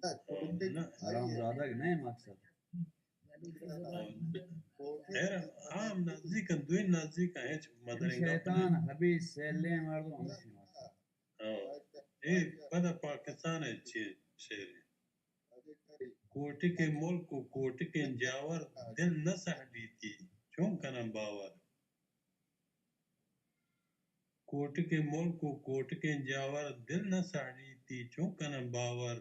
نہ۔ حرام زادگ نہ مقصد۔ خیر، عام نزدیک انت، دوئیں نزدیک انت، ہچ مدرنگا شیطان حبیث سیلیں مردم ہمیشی مقصد۔ ہاں۔ اے پدا پاکستان ءِ چی شعر اِنت؟ کوٹکیں ملک و کوٹکیں جاور، دل نہ سہڈیتی، چون کناں باور؟ کوٹکیں ملک و کوٹکیں جاور، دل نہ سہڈیتی، چون کناں باور؟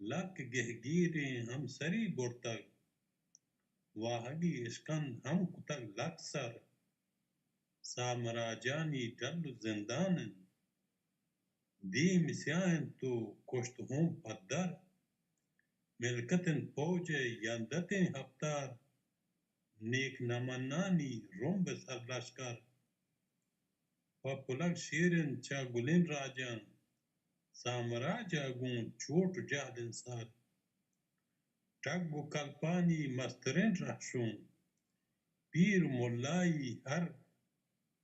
لک گہگیریں ہمسری برتگ، واہگی اشکند ہم کتگ لک سر۔ سامراجانی ڈل و زندان انت، دیم سیاہ انت و کشت ہون پدر۔ ملکت انت پوج ءِ یندتیں ہپتار، نیک نمنانی رمب سرلشکر۔ پہ پلگ شیر انت چہ گلیں راجاں، سامراج ءَ گوں چوٹ و جہد انت سر۔ ٹگ و کلپانی مستریں رہشون، پیر ملائی ہر،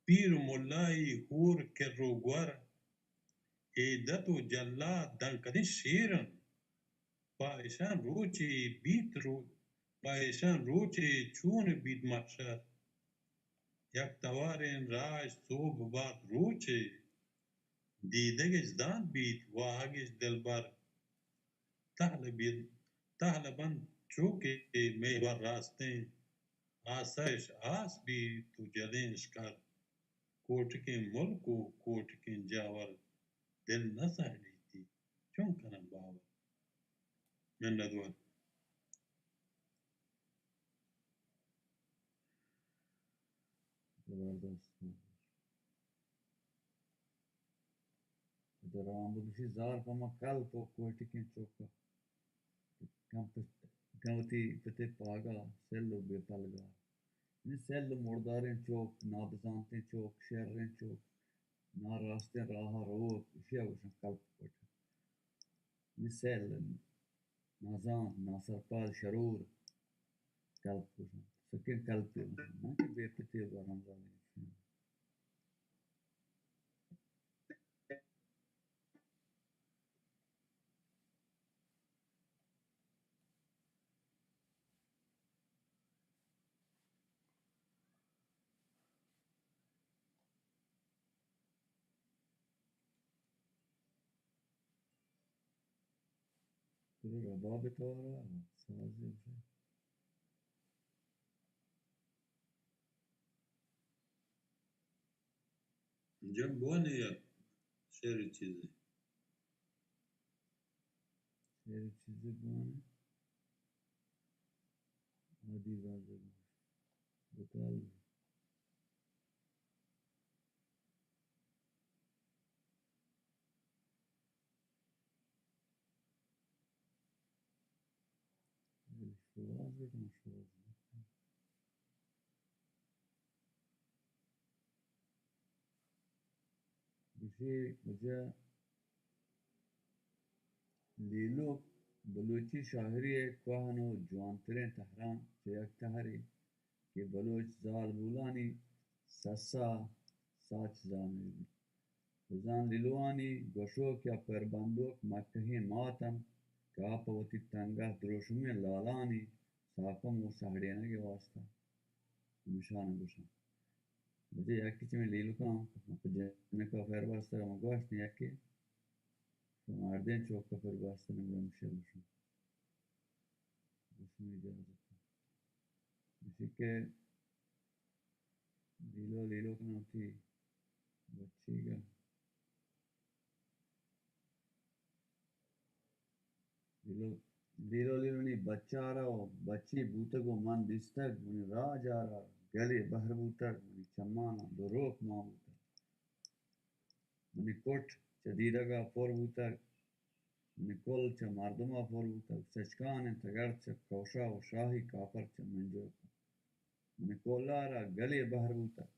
پیر ملائی ہور کر و گور، عیدت و جلاد دنکدیں شیر انت۔ پہ ایشاں روچے بیت رو-، پہ ایشاں روچے چون بیت محشر۔ یک تواریں راج سوب بات روچے، دیدگش دانت بیت واہگش دلبر۔ تہل بیت، تہل بنت چو کہ محور راستیں، آسرش آس بیت و جلیں اشکر۔ کوٹکیں ملک و کوٹکیں جاور، دل نہ سہڈیتی، چون کناں باور؟ منت وار۔ زبردست۔ ادا رام بگشی زار پہ ما کلپ و کوٹکیں چوک ءَ۔ کم پت-، کم وتی پتے پاگا سل و بے پلگا۔ یعنی سل و مرداریں چوک، نابزانتیں چوک، شریں چوک، ناراستیں راہ ءَ روک، اشی ءَ گوشن کلپ کوٹک۔ نی سیل، نازانت، ناسرپد، شرور، کلپ گوشنت۔ سکیں کلپے گوشنت، نہ کہ بے پتے و بے رمزانی۔ گڑا رباب توارا سازے گوشے۔ جم بوانے یا شعر چیزے؟ شعر چیزے بوانے۔ عادی بازار بتال۔ شوہاز بکن، شوہاز بکن۔ گوشی واجہ لیلوک بلوچی شاعری ءِ کوہن و جوانتریں تہراں چہ یک تہرے کہ بلوچ زالبولانی سسا ساچ زانگ بیت۔ بزاں لیلوانی گوشوک یا پربندوک مکہیں مات انت کہ آ پہ وتی تنگہ دروشمیں لالانی ساکم و سہڑینگ ءِ واستا ہمشان گوشاں۔ بچے یکے چہ مئے لیلکاں پہ جنک ءَ پر بستگ، من گوشت یکے پہ مردیں چوک ءَ پر بستگ، من گوشت ہمشی گوشاں۔ گوشت من اجازت۔ گوشی کہ لیلو لیلو کناں وتی بچیگ ءَ۔ لیلو، لیلو لیل منی بچار ءَ و بچی بوتگ و من دیستگ، منی راج ءَ را گلے بہر بوتگ، منی چماناں دو روک مان بوتگ۔ منی کٹ چہ دیدگ ءَ پر بوتگ، منی کل چہ مردم ءَ پر بوتگ، سچکانیں تگرد چہ کوشا و شاہی کاپر چہ منجوک۔ منی کولار ءَ گلے بہر بوتگ۔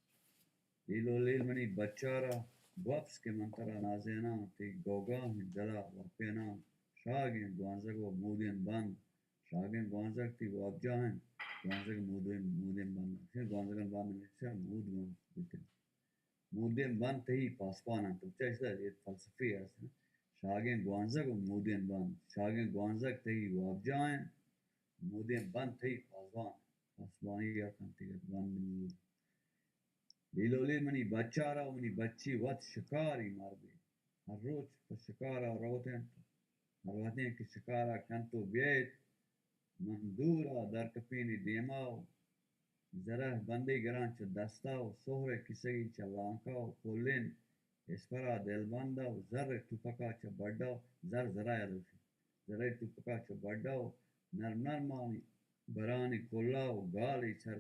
لیلو لیل منی بچار ءَ بوپس کہ من ترا نازیناں، تئی گوگاہیں دل ءَ وپیناں۔ شاگیں گوانزگ و مودین بند، شاگیں گوانزگ تئی وابجاہ انت، گوانزگ مودین، مودین بند۔ گوانزگانی بند ہمیش انت، مود گون بیت انت۔ مودین بند تئی پاسپان انت۔ تو چہ اشتا یک فلسفے است انت۔ شاگیں گوانزگ و مودیں بند۔ شاگیں گوانزگ تئی وابجاہ انت، مودیں بند تئی پاسبان انت۔ پاسبانی ءَ کنت اگر بند نی۔ لیلو لیل منی بچار ءَ، منی بچی وت شکاری مردے۔ ہر روچ پہ شکار ءَ روت انت۔ ہر وہدیں کہ شکار ءَ کنت و بیایت، من دور ءَ درکپینی دیما و زرہ بندی گراں چہ دستا و سہر ءِ کیسگی چہ لانکا و پلین اسپرا دلبندا و زر ءِ توپکا چہ بڈا و زر زرا یلوشی۔ زرئی توپکا چہ بڈا و نرم نرمانی برانی کلا و گالی سر،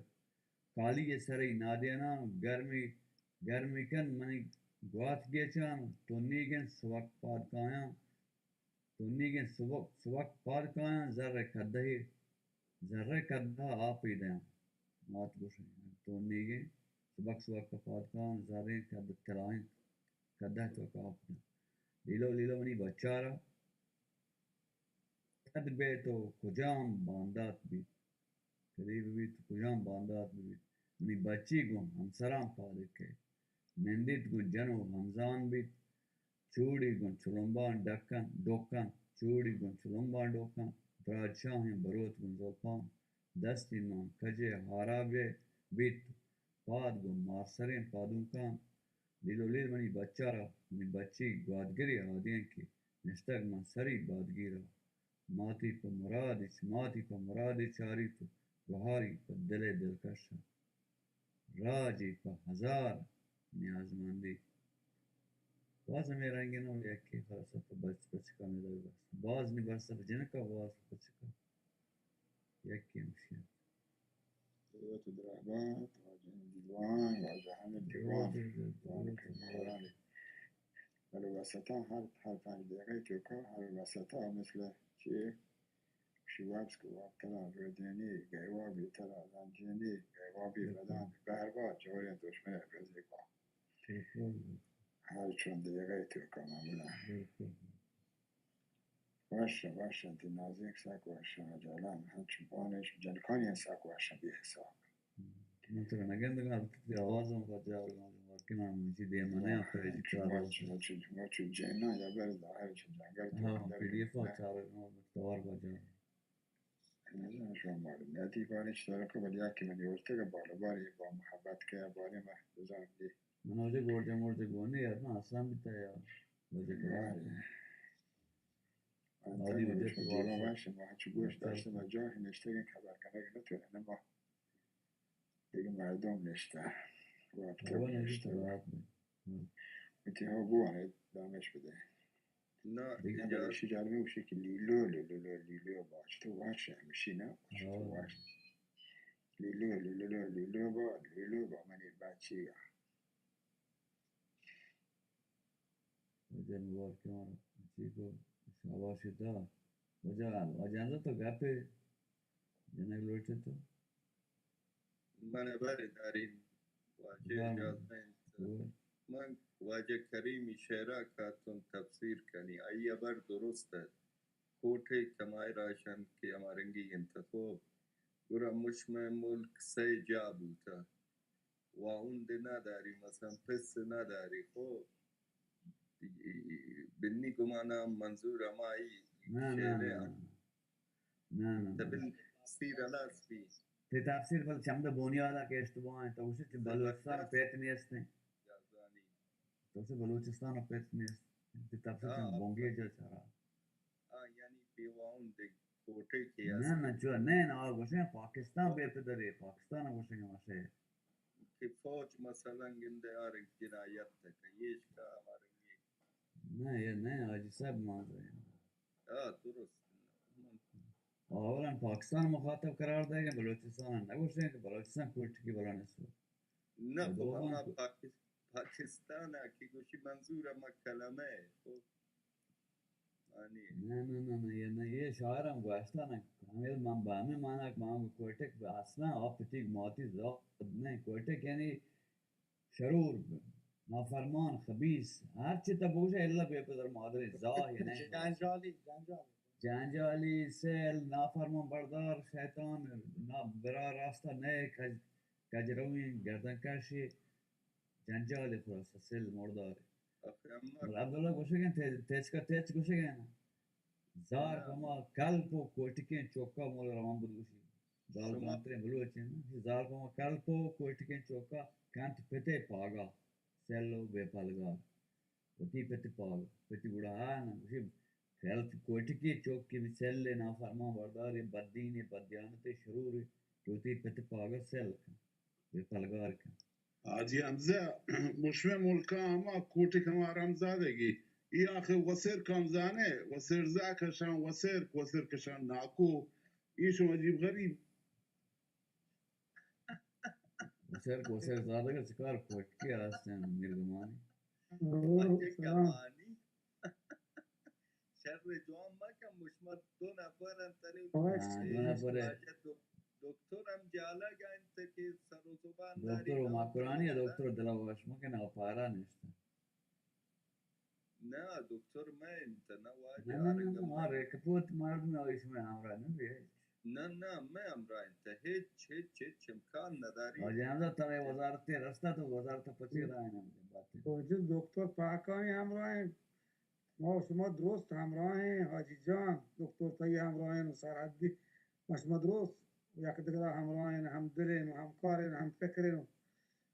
کالی سرئی نادیناں گرمی، گرمی کن منی گوات گیچاں، تنیگیں سبک پاد کایاں، تنیگیں سبک، سبک پاد کایاں، زر کدہے، زر کدہ آپی دیاں۔ مات گوشیں، تنیگیں سبک سبک پاد کایاں، زریں کدہ تلاہیں کدہ تو آپ دیاں۔ لیلو لیلو منی بچارا، کد بیت و کجام باندات بیت، کدی ببیت و کجام باندات ببیت، منی بچی گوں ہمسراں پاد کئیت، نندیت گوں جن و ہمزان بیت، چوڑی گوں چلمباں ڈکن، ڈکن، چوڑی گوں چلمباں ڈکن، دراجشاہیں بروت گوں زلپاں، دستی مان کجے ہارا بے بیت، پاد گوں مارسریں پادونکاں۔ لیلو لیل منی بچارا، منی بچی گوادگری آدینکے نشتگ من سری بادگیرا۔ ماتی پہ مرادی چ-، ماتی پہ مرادی چاریت و گوہاری پہ دل ءِ دلکش ءَ۔ راجی پہ ہزار نیازمندی۔ باز ہمے رنگیں نوں یکے خاص پہ بچ-، بچکانی دل بست۔ باز نی بست پہ جنکا، باز پہ بچکا۔ یکے ہمشی انت۔ دروت و درہبات، واجہ دیوان، واجہ ہمے دیوان، دیوان کہ مہرانی۔ بلے وسطا ہر، ہر پنچ دقیقہ توکا ہر وسطا مثل چی شی وابس کہ واب ترا ردینی، گئے وابی ترا رنجینی، گئے وابی بدان، بہر باد جوڑیں دشمن رزی با۔ ہر چون دقیقہ توکا معمولا۔ وش، وش انت، نازینک سک وش انت، جالان ہنچو بانش جنکانی سک وش انت، بے حساب۔ من ترا نہ گندگاں، البتہ تئی آواز ہم پجار، من واقعی من منی دیم ءَ نہ آں، پہ ہچ کار ءَ۔ چو، چو، چو جناں یا بر ظاہر چو جنگل تو ہاں، اندر پی ڈی ایف ءَ نہ۔ چارگ ءَ توار پجار۔ نزاناں شما معلوم نہ، تئی باریں چی سرک، بلے یا کہ منی اورتگ ءَ بال و بار، اے با محبت کہ باریں من بزاں دی۔ من واجہ گورجے مورجے گونی یار، من اصلاً بیتا یار۔ واجہ کرا۔ باریں۔ من عادی تنگ وجہ بشم، تو دیوان واسطہ۔ وش، ما چو گوش داشتم، ما جاہ نشتگیں خبر کنگ نہ تو، نہ ما دگہ مردم نشتہ، وپتہ نشتہ۔ وتی ہو بوانے دامش بدے۔ نا، دگہ ایشی جالبی گوشی کہ لیلو، لیلو، لیلو، لیلو با، چطور وش ہمشی نا، چطور وش۔ لیلو، لیلو، لیلو با، لیلو با منی بچی گا۔ واجہ مبارک مارا چی کو شاباشی دات۔ واجہ، واجہ انزا تو گپے جنگ لوٹے تو؟ من ہبرے دارین، واجہ اجازہ انت۔ من واجہ کریمی شعرا کاتون تفسیر کنی، آئی ہبر درست ات۔ کوٹے کمائے راشن کہ ہما رنگی انت، خو گڑا مشمئے ملک سئے جاہ بوتہ۔ واہند نداری، مثلاً پس نداری، خو بنی گمانا منظور ہمائی نہ، نہ، شعرے نہ، آ۔ نہ۔ نہ، نہ، تہ نہ۔ بل تفسیر ہلاس بی۔ تئی تفسیر بل چمد بنیادا کہ اشتباہ انت، تو گوشے کہ بلوچستان زبردست۔ پت نیست انت۔ تو گوشے بلوچستان پت نیست۔ تئی تفسیر ہاں، چم بنگیج ءَ چارا۔ آ، یعنی بے واہند کوٹے کہ نہ، است۔ نہ، چو، نہ، نہ، آ گوشے پاکستان بے پدرے، پاکستان گوشے ہمشے۔ کہ فوج مثلاً گندے آ رنگ جنایت تک، ایش کا ہمارے نہ، اے نہ، حاجی صاحب مان رہے ہیں۔ آ، درست۔ اولاً پاکستان مخاطب قرار دے کہ بلوچستان نہ گوشے کہ بلوچستان کوٹکی بلا نیست۔ نہ، خو دوم ہما پاکس-، پاکستان ءَ کہ گوشی منظور ہما کلمہ ہے، خو آنی۔ نہ، نہ، نہ، نہ، یہ نہ، یہ شاعر ہم گوشتا نہ، ہمیں من با ہمیں مانا کہ من کوٹک اصلاً آپ تیگ ماتی ذات نہیں، کوٹک یعنی شرور، نافرمان، خبیث، ہر چی تو بگوش الا بے پدر مادر زاہ نہ۔ جنجالی، جنجالی۔ جنجالی، سیل، نافرمان بردار، شیطان، نا برا راستہ نئے، کج-، کجرویں، گردن کشی، جنجالی خلاصہ، سیل مردار۔ آخر عمر۔ بلے عبداللہ گوشگ ءَ انت، تے-، تیچکا تیچ گوشگ ءَ انت۔ زار پہ ما کلپ ءُ کوٹکیں چوکا، مولا روان بود گوشی۔ زال زانتریں بلوچ انت۔ زال پہ ما کلپ ءُ کوٹکیں چوکا، کنت پت ءِ پاگا سل ءُ بے پلگار۔ وتی پت ءِ پاگ، پت ءِ گڑا آ نہ گوشی، کلپ کوٹکی چوک کہ بی سل ءِ نافرمان بردار ءِ بددین ءِ بددیانت ءِ شرور ءِ، کہ وتی پت ءِ پاگ ءَ سل کن، بے پلگار کن۔ حاجی حمزہ، مشمے ملکاں ہما کوٹک ہما حرامزادگی، ای آخر وسیر کام زانے، وسیر زا کشان وسیر، وسیر کشان ناکو، ای شما عجیب غریب۔ وسیر، وسیر زادگ ءَ چکار کوٹکی ہستیں میر گمانی۔ میر گمانی۔ شر جوان مکن، مشما دو نفر انت، تنی ہاں، دو نفر۔ واجہ دک-، دکتر ہم جالگ انت کہ سر و زبان داری دکتر و کم ماکرانی کنت۔ دکتر دل وش مکن، آ پارا نشتہ۔ نہ، دکتر مئے انت، نہ واجہ نہ، نہ، نہ، آرگم نہ، ما نہ۔ ریکپوت مردم آئی شمئے ہمراہ نہ بی۔ نہ، نہ، مئے ہمراہ انت، ہچ، ہچ، ہچ امکان نداری۔ واجہ ہمزہ ترے وزارت رستہ تو وزارت پچی رائے نہ بات۔ واجہ دکتر پاکانی ہمراہ انت۔ ما و شما درست ہمراہ ایں حاجی جان، دکتر تئی ہمراہ ایں و سرحدی، ما شما درست یک دگر ءَ ہمراہ ایں، ہمدل ایں و ہمکار ایں، ہمفکر ایں۔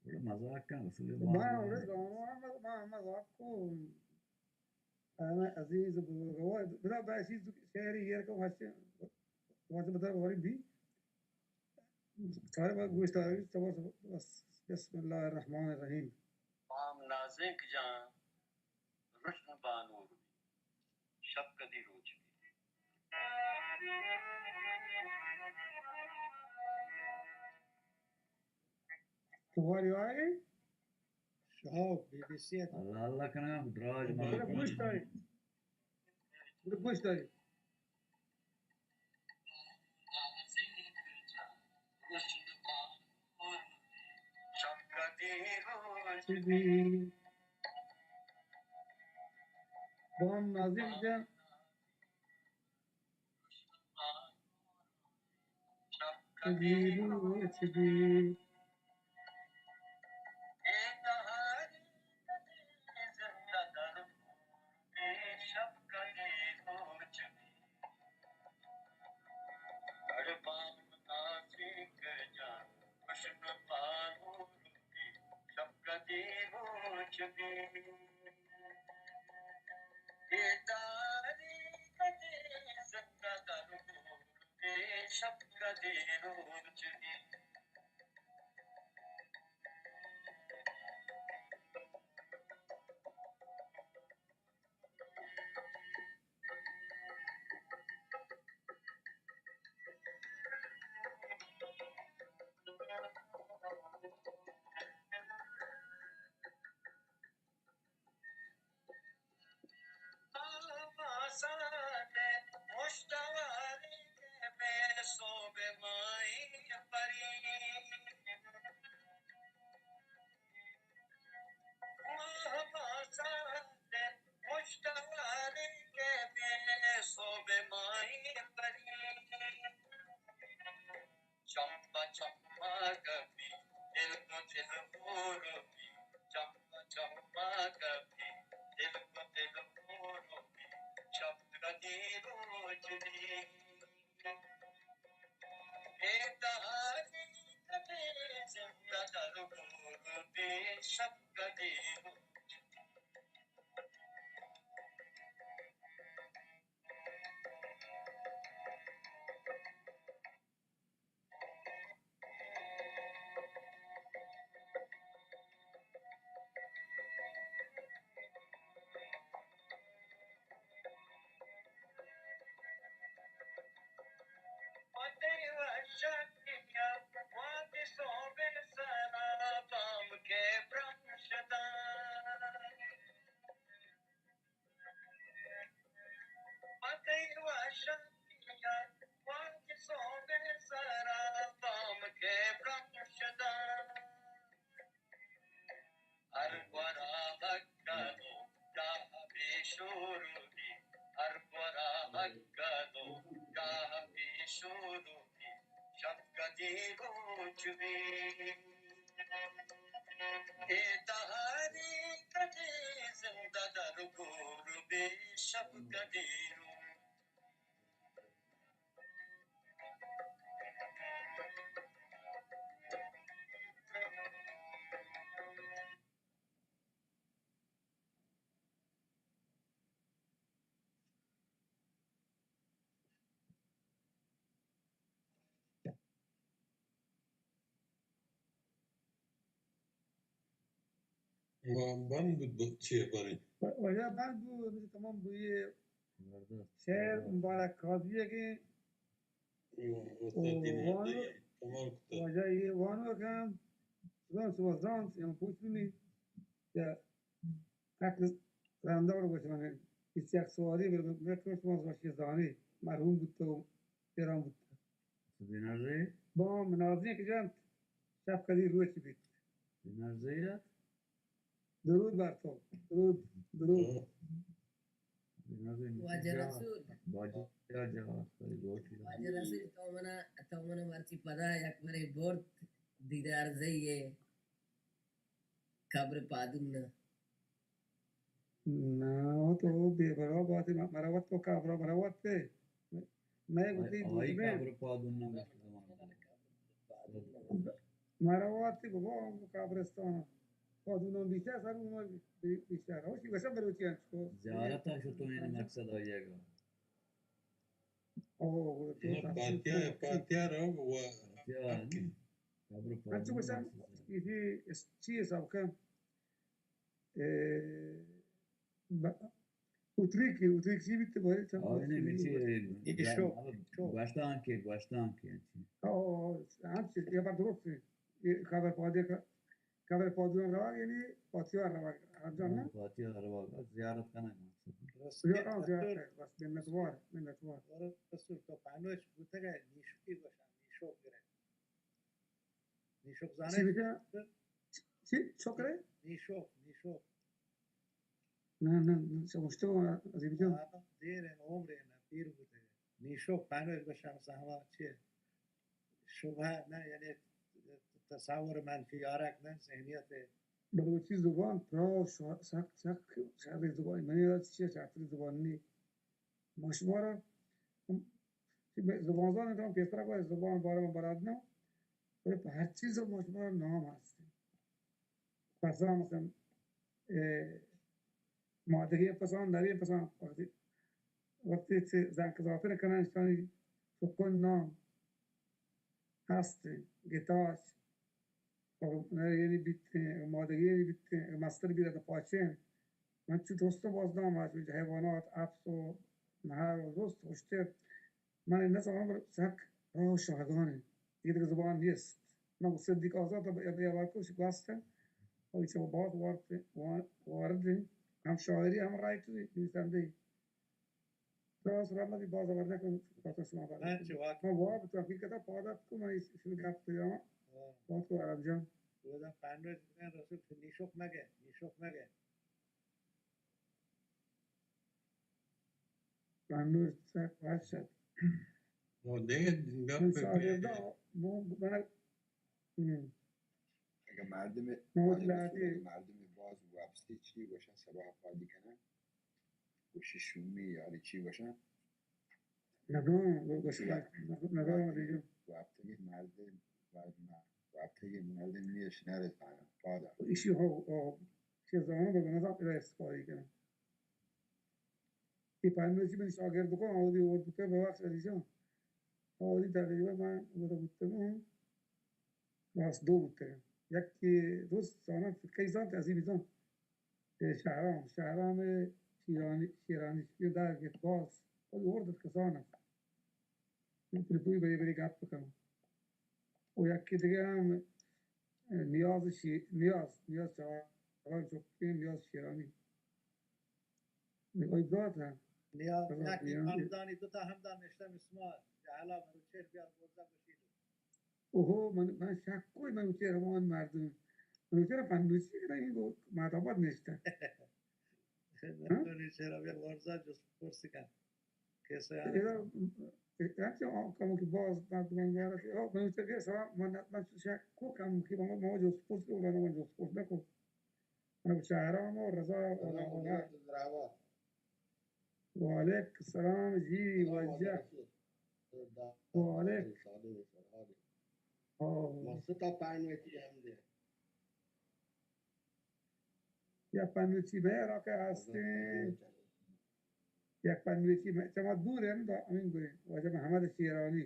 گڑا مزاک کن رسول اللہ۔ ما اڑے زانو ہم، ما ہم مزاک کو۔ اے عزیز بزرگوار، بلا بحثی شعری ایر کو ہستے، واجہ بدر واری بھی۔ سارے بات گوشت آئی، بس، بسم اللہ الرحمن الرحیم۔ بام نازینک جان، رژن بانور بی، شپ کدی روچ بی۔ تو واری آئے؟ شوق بی بی سی ات۔ اللہ اللہ کنگا دراج ماں۔ بڑے خوش تاری۔ بڑے خوش تاری۔ بام نازینک جان۔ کدی روچ بی۔ اے تہاری کٹے زندہ در گور بے شب کدی رو۔ و بند بود، چیه بری؟ و-، واجہ بند بود، تمام بوی شعر مبارک قاضی کہ استاد دین وانو، کمال کتا۔ واجہ یہ وانو کم، زان سو زان، یا پوچھ نہیں، یا حق رندا وڑ گوشان، اس یک سواری بر-، بر-، بر-، شما زوشی زانی، مرحوم بوتا و ایران بوتا۔ بنازی؟ با منازی که جنت، شب کدی روچ بیت۔ بنازی؟ درود بر تو۔ درود، درود۔ بنازی؟ واجہ رسول۔ واجہ جا، واجہ رسول، تو منا، تو منا مرچی پدا یک برے برد دیدار زئی ہے۔ قبر پادون نہ۔ نہ، تو بے پرواہ باتے، م-، مروت تو قبر مروت پہ۔ میں گوتی آئی، آئی دوست میں۔ قبر پادون نہ گوشت زمان۔ مروت پہ بابا، ہم قبرستان۔ پادون ہم بیشتر سر ہوں بی-، بیشتر۔ ہو، شی وشم بلوچی ہم کو۔ زیارت ہم شو تو این مقصد آئیے گا۔ او، تو فاتحہ، فاتحہ رو و فاتحہ۔ قبر پادون ہم۔ اسی چی حساب کن؟ اے، ب-، اتریکی، اتریکی چی بیت بارے چند آه، نه، می چی، گوشتان که، گوشتان که، چی؟ آه، آه، آه، هم چی، یا بر درست، اے قبر پادی کا-، قبر پادی رواگ، یعنی فاتحه رواگ، هر جا نه؟ فاتحه رواگ، زیارت کنگ مقصد۔ یا، آه، زیارت، بس منتوار، منتوار۔ رسول تو پانوش بوتگه، نیشوکی گوشان، نیشوک گره۔ نیشوک زانئے؟ چی بجا؟ چی؟ چوکرے؟ نیشوک، نیشوک۔ نه، نه، نه، چه گوشتگو عظیم جان؟ آه، دیر این عمر این پیر بوده۔ نیشوک پانوش بشم سهما چیه؟ شبهه نه، یعنی تصور منفی آرک نه، ذهنیت۔ بلوچی زبان پراو شا-، سک، سک شریں زبانی۔ منی را چیه شرترین زبان نی۔ ما شما را چی بہ زبان زان تو پیسرا کو زبان بارے من بلد نہ، ولی پہ ہر چیز ما شما نام ہست۔ پسان مثلاً، اے، مادگی پسان، نری پسان، وقتی، وقتی چہ زنک زاتر کنن، اشانی چکن نام ہست، گتاچ، اگہ نریانی بیتیں، اگہ مادگیانی بیتیں، اگہ مستر بیرد پاچیں۔ من چو درست باز نام ہست، حیوانات، اپس و نہر و درست ہشتر۔ من نزانم، بلے سک راہ شاہگان انت۔ اے دگہ زبان نیست۔ من گوں صدیق آزاد ء بہ، بہ، بہ، گوست انت۔ آئی چہ باز وارت، وارد انت۔ ہم شاعری، ہم رائٹری، نویسندہ۔ راست رحمتی باز زبردست کن، خاطر شما بارے۔ ہاں، چہ واقعی۔ ما واب تو حقیقتا پاد اتکو، من اس، اس گپ تو جانا۔ ہاں۔ بہت کو عرب جان۔ بودن پنڈوز بودن رسول، نیشوک مگے، نیشوک مگے۔ پنڈوز سک وش ات۔ او دگہ گپ من شاگردا، مو بنا۔ ہم۔ اگہ مردم، مو مردم، مردم باز وابستی چی گوشن، سبا پادی کنن۔ گوشی شومی یاری چی گوشن؟ نگاں، گوشی نگاں، نگاں، نگاں۔ وابتگی مردم، وابتگی مردم نیش نرسانن پادا۔ ایشی ہو، ہو، چیزاں بہ نظر استفادہ کنن۔ اے پنوشی من شاگرد کو، آودی اور بوتے ببخش علی جان۔ آودی تقریباً من بوتے بوتے ہوں۔ راست دو بوتے۔ یکی دوست زانت، کئی زانت عظیم جان۔ اے شہرام، شہرام شیرانی، شیرانی، شیر در گت باز۔ آودی اور دت کسان است۔ من تلفونی بری بری گپ بکنم۔ و یکی دیگه هم نیاز شی-، نیاز، نیاز چوان چکین، نیاز شیرانی۔ نگاهی برات هم. نیاز، یکی نیاز. همدانی، دو تا همدان نشتم اسمال. جهلا مروچهر بیار برزا بشید. اوهو، من، من شک کوئی مروچهر همان مردم. مروچهر پنوشی کنه، این گو مهدآباد نشته. ها؟ مروچهر بیار برزا جست پرس کن. کسے ادا، ادا چہ کمو کہ باز مردمان مارا کہ، او، من چہ کہ سلام، من، من چہ کو کم کہ من، من جست پرس کو، من جست پرس نہ کو۔ من شهرام و رضا و سلام علیکم، دراوا. وعلیکم السلام جی، سلام واجہ. علیکم. وعلیکم. سلام علیکم. آه. مست تا پنوتی هم دے. یک پنوتی مئے را کہ ہستیں، یک پنوتی مئے، چما دور ہم دا، ہمین گوئے، واجہ محمد شیرانی.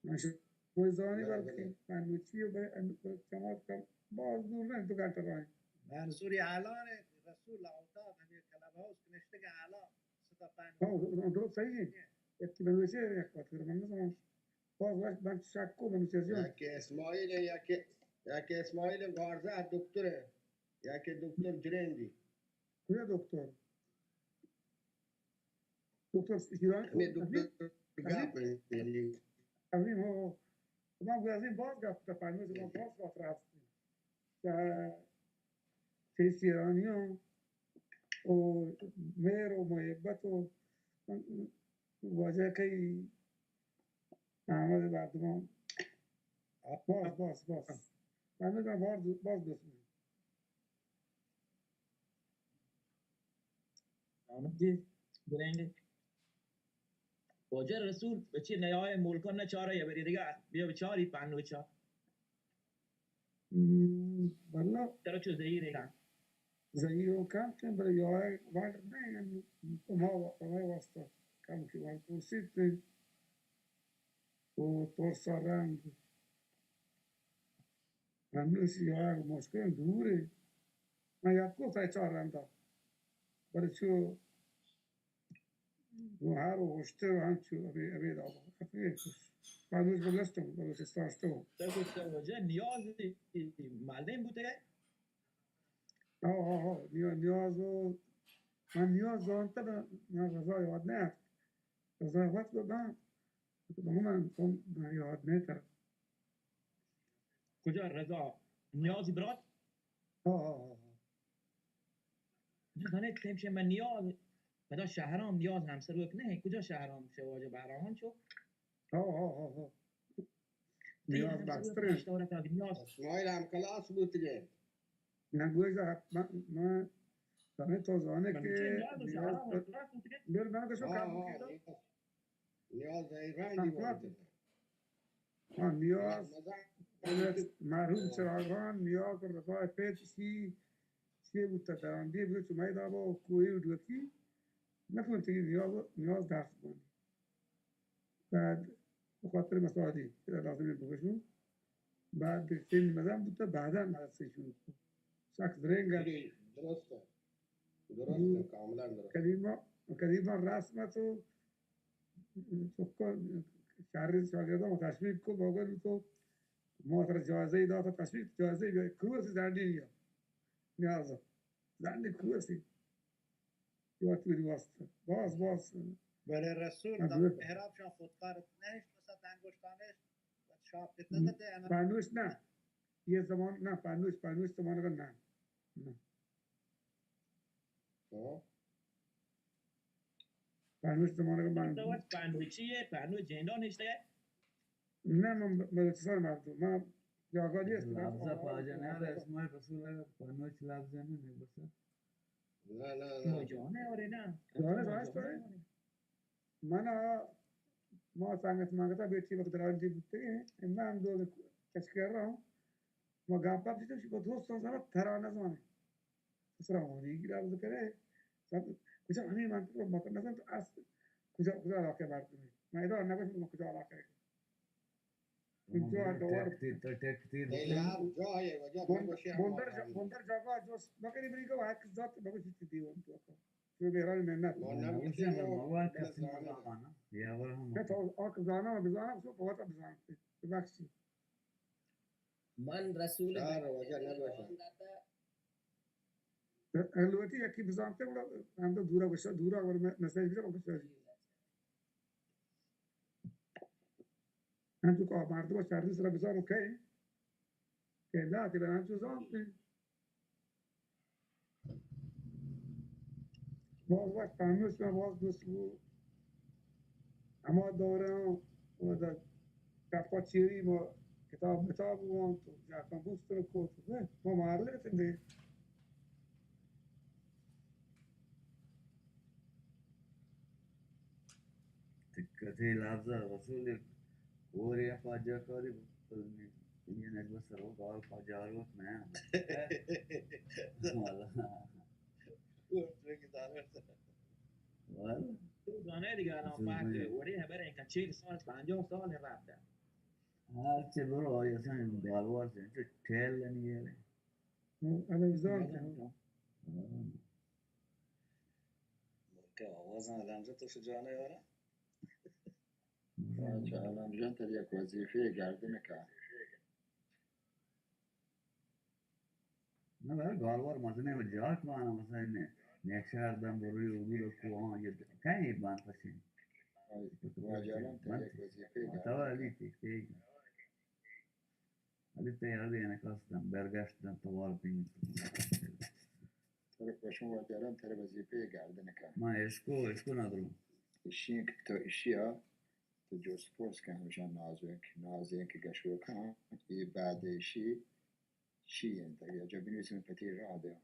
من شما زانی، بلے، بلکہ بلے. پنوتی و بلے، ان-، بلے چما کم، باز دور نہ، دو گھنٹہ راہ. منظوری الان رسول اوتاد ہمیں کلب ہاؤس کہ نشتگ الان ستا پنوتی. ہاں، درست صحیح ہے. یک بلوچی یک بات کر، من نہ باز وقت من شک کو بلوچی جان. یا کہ اسماعیل ہے، یا کہ، یا کہ اسماعیل گوارزہ دکتر ہے، یا کہ دکتر جریندی. کجا دکتر؟ دکتر ایران؟ ہمیں دکتر عظیم؟ گپ ہے، یعنی. عظیم ہو. تمام عظیم باز گپ تا پنوز، ما باز خاطر ہستیں. چہ، چہ ایرانیاں و مہر و محبت و واجہ کئی احمد مردمان. باز، باز، باز. من می‌گم باز، باز دوست می‌کنم. آمد جی، برنگ. واجہ رسول، بچی نیای ملکان نہ چارہ یا بری دیگہ، بیا بچاری پنوچا. ہم، واللہ. ترا چو زہیر ہے؟ زہیر و کم کن، بلے یا وڑ نہ، یعنی، پہ ما، پہ ما واسطہ کم کہ وڑ پرسیت نہ. و ترسا رند. ہمیشی یا مشکل دور ہے. من یک کو سہ چار رندا. بلے چو گوں ہر و ہشتر و ہنچو ابے، ابے دابا. ابے پانوش بلستوں، بلوچستان استوں. تو گوشت واجہ نیاز معلم بوتگ ئے؟ ہاں، ہاں، ہاں. نیا-، نیاز و، من نیاز زانتا، من رضا یاد نہ ات. رضا وقت بہ من، تو بہ من، تو من یاد نہ تر. کجا رضا؟ نیاز برات؟ ہاں، ہاں، ہاں، ہاں. نزانے تیم چہ من نیاز، پدا شہرام نیاز ہمسروک نہ، کجا شہرام چہ واجہ بہرام چو؟ ہاں، ہاں، ہاں، ہاں. تئی نیاز ہمسروک بستر. نشتہ ورا تا نیاز. اسماعیل ہم کلاس بوتگے. نہ گوشت، من، من، تمہیں تو زانے من کہ چہ نیاز و نیاز شہرام پر، ہم کلاس بوتگے؟ بیر من کشو ہاں، کام ہاں، کیتا. نیاز. نیاز ءِ رنگی ہاں، وانتگ. ہاں، نیاز، مزن. مرحوم چراغان، نیاز رضا پت سی، سی بوتا دران دی بلوچ میدان با کوئی ڈوکی نکنتی نیاز، نیاز درس بانی. بعد بخاطر مساعدی، اذا لازم بگوشوں. بعد سن مزن بوتا، بعداً مدرسہ شروع کو. سخت زرنگ ات. جی، درست ہے. درست ہے، ہم. کاملاً درست. قدیما، قدیما رسم تو چکا شہر شاگرداں تشویق کو، بابا تو ما ترا جائزہ داتا، تشویق جائزہ بیا، کروسی زنڈی نیا. نیاز. زنڈی کروسی. وقتی واسطہ. باز، باز. بلے رسول، ہاں، دم درست. محراب شان خودکار نہشت، مثلاً دنگوشتانش، شاپ کتنا تے انا. پانوش نہ. یہ زمان نہ، پانوش، پانوش زمان کا نہ. نہ. ہاں. پانوش زمان کا من. تو وقت پانوشی ہے، پانوش جینڈا نشتے ہے. نہ، من ب-، بلوچستان مردم. من جاگہ دیست. لفظ پاجا نہ، اسماعیل رسول، پانوش لفظ نہ، نہ بس. نہ، نہ، نہ. شما جانے اور نا. جانے راست ہے. من آ، ما سنگت منگتا بیٹی وقت درانتی بوتگیں، من ہم دو کچکر رہا ہوں. ما گپا بیتم، شی با دوستان زمان ترا نزانے. اسرا ہونی گرا بز کرے. سب کجا ہمیں منطقہ مکن نزان تو اس کجا، کجا علاقے مردم ہے. میں ادا نہ بس کجا علاقے. جو ڈور. ٹیک تی، تو ٹیک تی. اے یار، جو ہے، وجہ بندر، بندر جا-، بندر جاگا جو مکری بری کو حق ذات بگو چیز دیوان تو. تو مہران محنت. ما نہ گوشیں، بلے ما وت کسی نہ زاناں. یا ور ہم. نہ تو آ کہ زاناں، بزاناں، سو بہت بزاناں. ببخشی. من رسول شہر واجہ نہ گوشاں. لوٹی یکی بزانتے گڑا ہم تو دورا گوشا، دورا ور میسج بزا گوشا. ہم تو کو مردم شہر سرا بزانو کئے کہ لاتے بنا تو زانتے. باز وقت پہمش ما باز دوست بو. ہما دورہ ہم اودا کپا چیری ما کتاب متاب وانت و جاکاں بوستن کت، ما مارلے تندے۔ تکتی لفظ رسول کوری پاجا کاری بکنی۔ یہ نگو سرو کار پاجار وقت نہ۔ والا۔ تو دانه دیگه الان فرق وڑی خبر این که چهل سال، پنجاه سال رفته. هر چه برو، آیا اصلاً گالوار چه، چه ٹھیل نیگه. الان زان که. که آواز هم رمزه تو شجانه یاره. بچه الان جان تر یک وظیفه گردن که. نہ، بلے گالوار مزنیں و جاک بانا، مثلاً نے-، نیکشہر دم بروی حدود کوہاں، یہ کہیں بان پشیں۔ واجہ الان تئی یک وظیفے دار۔ تو علی ٹھیک ٹھیک۔ علی تئی علی انعکاس دم، برگشت دم، توال پین۔ ترے پشوں واجہ الان ترے وظیفے گردن کن۔ ما اشکو، اشکو ندروں۔ اشی کہ تو اشیا تو جست پرس کن ہمیشاں نازینک، نازینک گشوکاں، اے بعد ایشی چی انت؟ اگہ جا بنویسن پتی راہ دیاں۔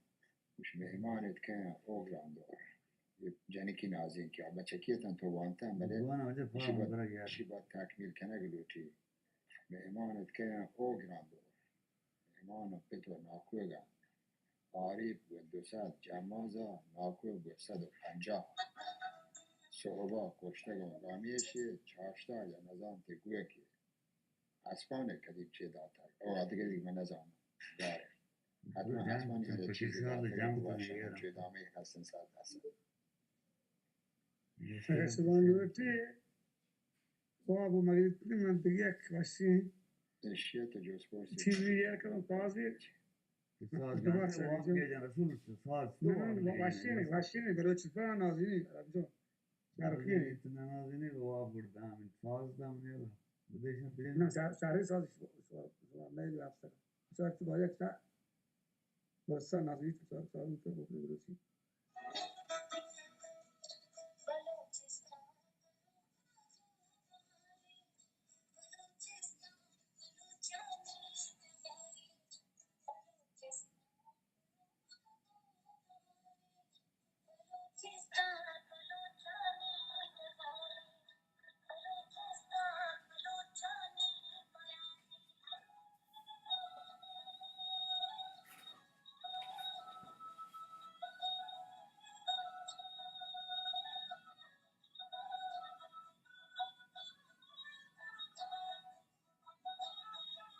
گوش مہمان اتکن او گران دور۔ اے جنکی نازینکی آ بچکی اتن تو وانتن بلے اشی باید، اشی باید تکمیل کنگ لوٹی۔ مہمان اتکن او گران دور۔ مہمان پت و ناکوگ انت۔ آریپ گوں دو سد، جمازا ناکوگ گوں صد و پنجاہ۔ سہبا کشتگ و گامی اشی چاشتا یا نزانتی گوکی۔ اسپان قدیم چے داتگ؟ او ادگری من نزانم۔ دارے۔ حتما اسپان چیزی داتگ، وش چے دامی ہستن سر دست۔ اسپان لوٹی۔ واب و مغرب کنی من دگہ یک وشیں اشیا تو جست پرس چیزی یار کنم تازی۔ ساز گانے واب کیا جان رسول، ساز تو نہ، نہ، وشیں، وشیں بلوچستان نازینی عرب جان۔ شرقی نازینی واب گڑ دام ساز دام نیلا۔ بدیشن پلین۔ نہ، شر-، شرقی ساز شو-، شو-، شو-، نہیں افسر۔ شرقی باید شا-، بس نازینی تو ساز، ساز تو بکری بلوچی۔